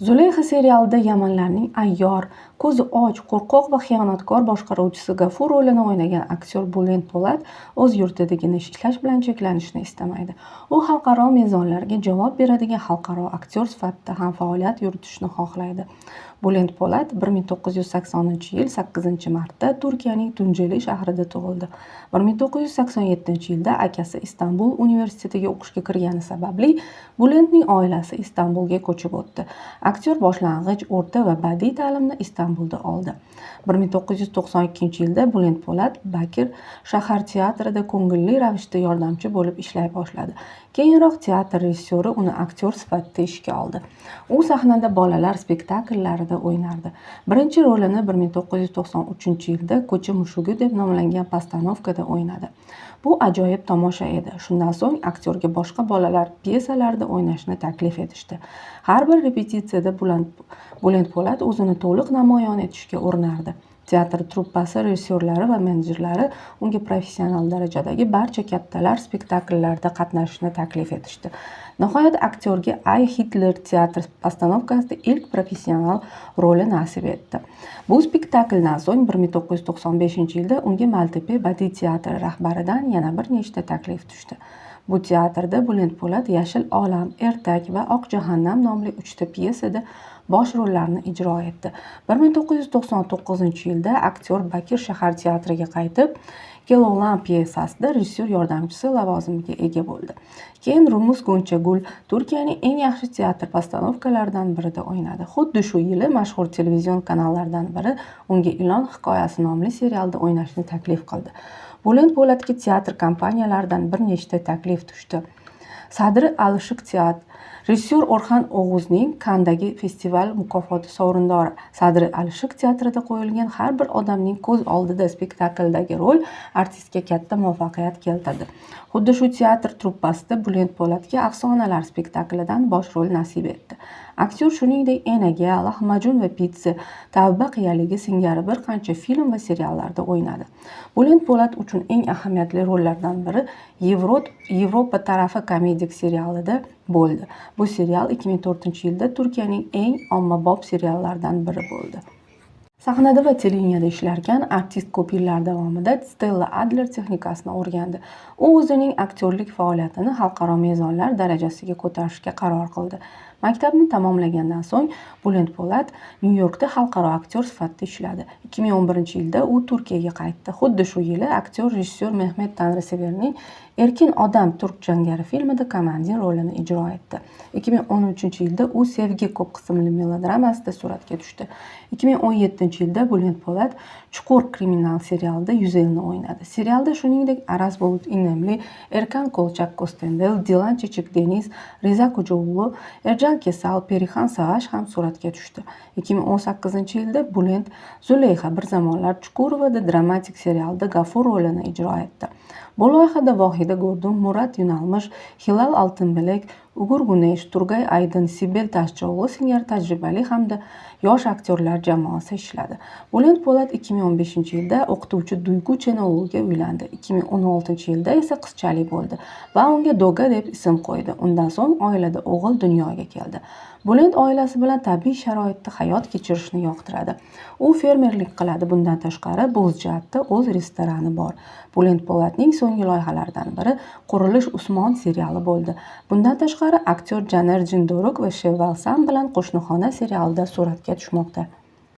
Zuleyxa serialida yamanlarning ayyor, ko'zi och, qo'rqoq va xiyonatkor boshqaruvchisi Gafur rolini o'ynagan aktyor Bülent Polat o'z yurtidagina ishlash bilan cheklanishni istamaydi. U xalqaro mezonlarga javob beradigan xalqaro aktyor sifatida ham faoliyat yuritishni xohlaydi. Bülent Polat 1980-yil 8-martda Turkiyaning Tunjeli shahrida tug'ildi. 1987-yilda akasi Istanbul universitetiga o'qishga kirgani sababli Bülentning oilasi Istanbulga ko'chib o'tdi. Aktyor boshlang'ich, o'rta va badiiy ta'limni Istanbulda oldi. 1992-yilda Bülent Polat Bakir shahar teatrida ko'ngilli ravishda yordamchi bo'lib ishlay boshladi. Keyinroq teatr rejissyori uni aktyor sifatida ishga oldi. U sahnada bolalar spektakllarida o'ynardi. Birinchi rolini 1993-yilda Ko'cha mushugi deb nomlangan postanovkada o'ynadi. Bu ajoyib tomosha edi. Shundan so'ng aktyorga boshqa bolalar pyesalarida o'ynashni taklif etishdi. Har bir repetitsiyada Bülent Polat o'zini to'liq namoyon etishga urinardi. Teatr truppasi rejissyorlari va menejerlari unga professional darajadagi barcha kattalar spektakllarida qatnashishni taklif etishdi. Nihoyat aktyorga Ay Hitler teatr postanovkasida ilk professional roli nasib etdi. Bu spektakldan so'ng 1995-yilda unga Maltepe badiiy teatri rahbaridan yana bir nechta taklif tushdi. Bu teatrda Bülent Polat Yashil olam, Ertak va Oq jahannam nomli uchta pyesada bosh rollarni ijro etdi. 1999-yilda aktyor Bakir shahar teatriga qaytib, Keloğlan pyesasida rejissyor yordamchisi lavozimiga ega bo'ldi. Keyin Rumuz Gonchagul Turkiyaning eng yaxshi teatr postanovkalaridan birida o'ynadi. Xuddi shu yili mashhur televizion kanallardan biri unga Ilon hikoyasi nomli serialda o'ynashni taklif qildi. Bülent Polatga teatr kompaniyalaridan bir nechta taklif tushdi. Sadri Alışık teatr rejissyor Orhan Og'uzning Kandagi festival mukofoti sovrindori Sadri Alışık teatrida qo'yilgan Har bir odamning ko'z oldida spektaklidagi rol artistga katta muvaffaqiyat keltirdi. Xuddi shu teatr truppasida Bülent Polatga Afsonalar spektaklidan bosh rol nasib etdi. Aktyor shuningdek Enaga, Lahmajun va pitsa, Tavba qiyaligi singari bir qancha film va seriallarda o'ynadi. Bülent Polat uchun eng ahamiyatli rollardan biri Yevropa tarafi komedik serialida bo'ldi. Bu serial 2004-yilda Turkiyaning eng ommabop seriallaridan biri bo'ldi. Sahnada va televideniyada ishlarkan artist ko'p yillar davomida Stella Adler texnikasini o'rgandi. U o'zining aktyorlik faoliyatini xalqaro mezonlar darajasiga ko'tarishga qaror qildi. Maktabni tamomlagandan so'ng Bülent Polat Nyu-Yorkda xalqaro aktyor sifatida ishladi. 2011-yilda u Turkiyaga qaytdi. Xuddi shu yili aktyor rejissyor Mehmet Tanriseverning Erkin odam turk jangari filmida komandir rolini ijro etdi. 2013-yilda u Sevgi ko'p qismli melodramasida suratga tushdi. 2017-yilda Bülent Polat Chuqur kriminal serialida Yuzelni o'ynadi. Serialda shuningdek Aras Bulut İynemli, Erkan Kolçak Köstendil, Dilan Çiçek Deniz, Riza Kocaoğlu, Ercan Kesal, Perihan Savaş ham suratga tushdi. 2018-yilda Bülent Zuleyxa bir zamonlar Chuqurovada dramatik serialda Gafur rolini ijro etdi. Bu loyihada Vohida Gordon, Murat Yunalmış, Hilal Altınbilek, Ugur Gunesh, Turgay Aydın, Sibel Tashchioğlu singari tajribali hamda yosh aktyorlar jamoasi ishladi. Bülent Polat 2015-yilda o'qituvchi Duygu Chenoğluga uylandi. 2016-yilda esa qizchali bo'ldi va unga Doga deb ism qo'ydi. Undan so'ng oilada o'g'il dunyoga keldi. Bülent oilasi bilan tabiiy sharoitda hayot kechirishni yoqtiradi. U fermerlik qiladi. Bundan tashqari, Bo'zjatda o'z restorani bor. Bülent Polatning so'nggi loyihalaridan biri Qurilish Usmon seriali bo'ldi. Bundan tashqari, aktyor Janer Jindoruk va Şevval Sam bilan Qo'shnixona serialida suratga tushmoqda.